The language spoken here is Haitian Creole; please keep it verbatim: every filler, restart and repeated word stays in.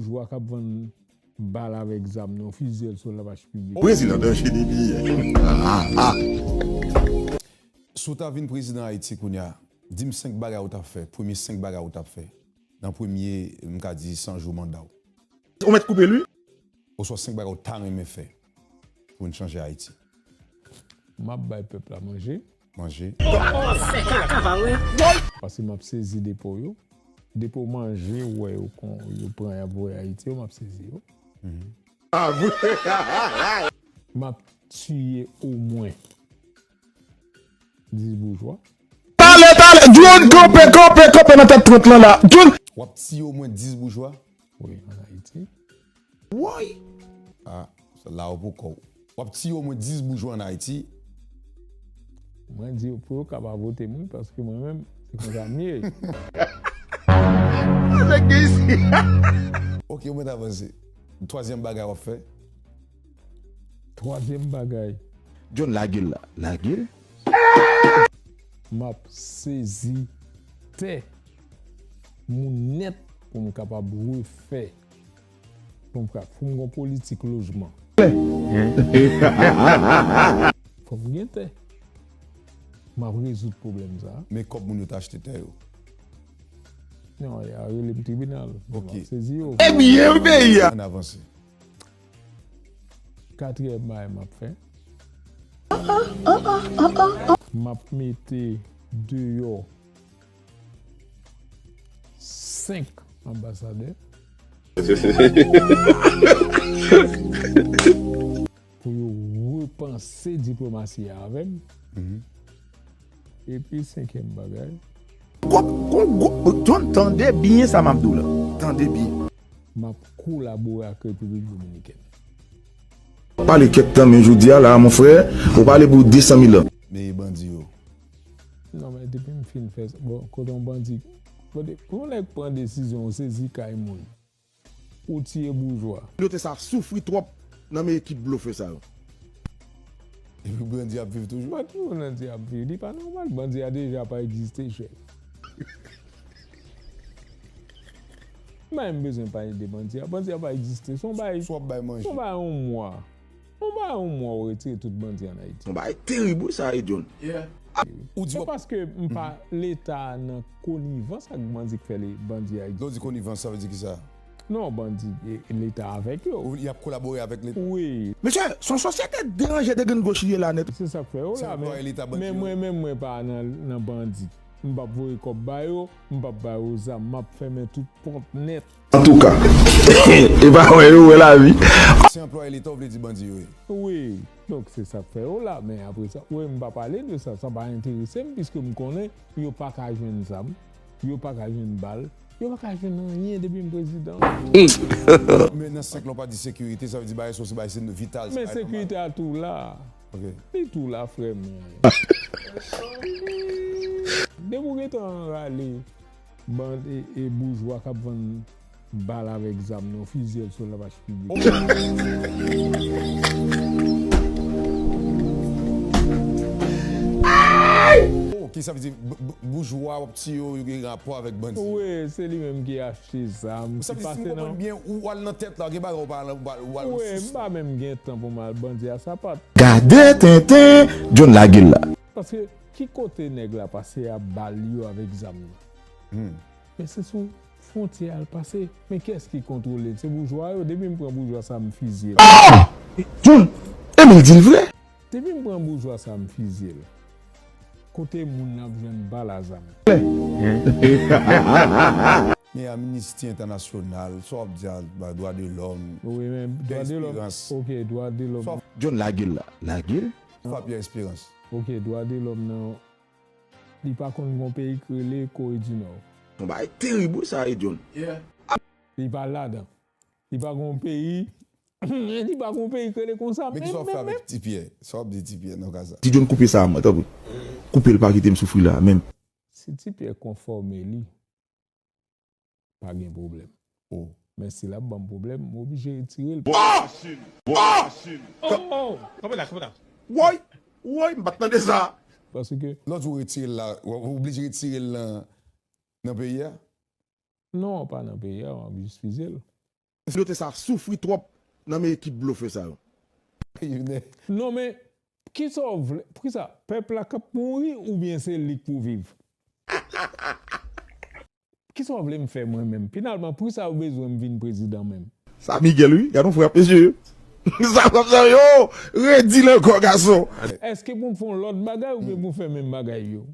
Boujwa k ap vann bal avèk zam nan, fizyèl sou lavach piblik. Prezidan danje depi yè. Si w ta vin prezidan Ayiti kounye a, di m senk bagay ou t ap fè, premye senk bagay ou t ap fè nan premye, m ka di, san jou manda w. Ou mèt koupe l wi. Oswa senk bagay ou ta renmen fè pou n chanje Ayiti. M ap bay pèp la manje. Manje. Paske m ap sezi depo yo. Depo manje, ou wè yo kon yo pran y ap voye Ayiti yo, m ap sezi yo. M ap tiye omwen dis boujwa. Tale, tale, John, kanpe, kanpe, kanpe nan tèt trant lan la. John. W ap tiye omwen dis boujwa. Wi, an Ayiti. Woy. Ah, la ou poko. W ap tiye omwen dis boujwa an Ayiti. Mwen di yo pou yo ka pa vote m wi, paske mwen menm, se konsa m ye. Ok, ou mèt avanse. Twazyèm bagay w ap fè. Twazyèm bagay. John, lage l la. Lage l. M ap sezi tè moun nèt pou m kapab refè. Pou m ka, pou m gon politik lojman. Fò m gen tè. M ap rezoud pwoblèm sa. Men kòb moun yo t achte tè yo. Non, y a rele m tribinal. M Ok. ap sezi yo. Ebyen, peyi a. Ann avanse. Katriyèm bagay m ap fè. M ap mete deyò senk anbasadè pou yo repanse diplomasi a avè m. Epi senkyèm bagay, Gwo, gwo, gwo, John, tande byen sa m ap di w la. Tande byen. M ap kolabore ak Repiblik Dominikèn. Pale kèk tan, men jodi a la, mon frè, ou pale pou de san mil an. Men bandi yo. Non, men depi m fin fè sa, bon, kote yon bandi, kote, pou yon nèg pran desizyon, ou sezi kay moun, ou tiye boujwa. Yo te sa soufri twòp nan men ekip blofè sa yo. Epi bandi ap viv toujou. Bandi yo nan di ap viv, li pa nòmal, bandi a deja pa egziste, chè. M pa menm bezwen pale de bandi a. Bandi a pa egziste. Se yon bagay, Swa ap bay manje. Se yon bagay yon mwa. Yon bagay yon mwa ou retire tout bandi an Ayiti. Yon bagay terib wi sa ye, John. Ou di Se w ap paske m pa Leta nan konivans ak bandi k fè le bandi a Lè w di egziste. Konivans, sa vle di ki sa? Non, bandi, e, Leta avèk yo. Ou y ap kolabore avèk Leta? Wi. Mesye, se yon sosyete deranje de grenn goch li ye la nèt. Se sa k fè yo Se la, anplwaye men, Leta bandi men yo. Mwen menm mwen pa nan, nan bandi. M p ap voye kòb ba yo, m p ap ba yo zam, m ap fèmen tout pòt nèt. Antouka, e pa wè yo wè lavi. Se anplwaye Leta ou vle di bandi yo ye? Wi, donk se sa k fè yo la, men apre sa, wi, m pa pale de sa, sa pa enterese m, piske m konnen yo pa ka jwenn zam, yo pa ka jwenn bal, yo pa ka jwenn anyen depi m prezidan. Men nan senk lan w pa di sekirite, sa vle di bagay sa se bagay se vital. Men sekirite a tou la. Ok. Li tou la, frè mwen. Depi w gentan rale bandi e, e boujwa k ap vann bal avèk zam nan, fizyèl sou lavach piblik. Oh, ki sa vle di, b- b- boujwa w ap tiye yo, yo gen rapò avèk bandi? Wi, se li menm ki achte zam, Sa ki vle di, si m pase konprann nan. Byen, ou al nan tèt la, gen bagay ou pa al, ou al, ou al Wi, resous m pa menm gen tan pou m al bandi a sapat. Gade tenten, John lage l la. Paske ki kote nèg la pase a bal yo avèk zam nan? Men se sou fwontyè a l pase. Men kiyès ki kontwole l? Se boujwa yo. Depi m pran boujwa sa, m fizye l. John, Emil di l vre. Depi m pran boujwa sa, m fizye l. Kote moun nan ap jwenn bal a zam? Men Amnisti Entènasyonal, sa w ap di a, ba, dwa de lòm, Wi, men dwa de lòm. Esperans. Ok, dwa de lòm. John lage l la. Lage l. Fwa Pierre Esperans. Ok, dwa de lòm nan. Li pa konn gon peyi k rele Kore di Nò. Yon bagay terib wi sa ye, John. Li pa ladan. Li pa gon peyi. Li pa gon peyi k rele konsa. Men ki sa w ap fè avèk Ti Pierre? Sa w ap di Ti Pierre nan ka sa? Ti John koupe sa a mwen, tanpri. Koupe l, pa kite m soufri la menm. Si Ti Pierre konfòme li, pa gen pwoblèm. Oh. Men si l ap ban m pwoblèm, m oblije retire l. Bon machin. Bon machin. Oh, oh. Kanpe la, kanpe la. Woy, woy, m pa t tande sa. Paske Lòt ou retire l la, w w oblije retire l nan, nan peyi a? Non, pa nan peyi a, w ap jis fizye l. Kominote sa soufri twòp nan men ekip blofè sa yo. Non men, kisa w vle? Poukisa? Pèp la k ap mouri oubyen se li k pou viv? Kisa w vle m fè mwen menm? Finalman, poukisa yo bezwen m vin prezidan menm? Sa Miguel wi, gade yon frè ap mesye. Sa frè ap sa yo, redi l ankò gason. Èske pou m fè yon lòt bagay oubyen pou m fè menm bagay yo?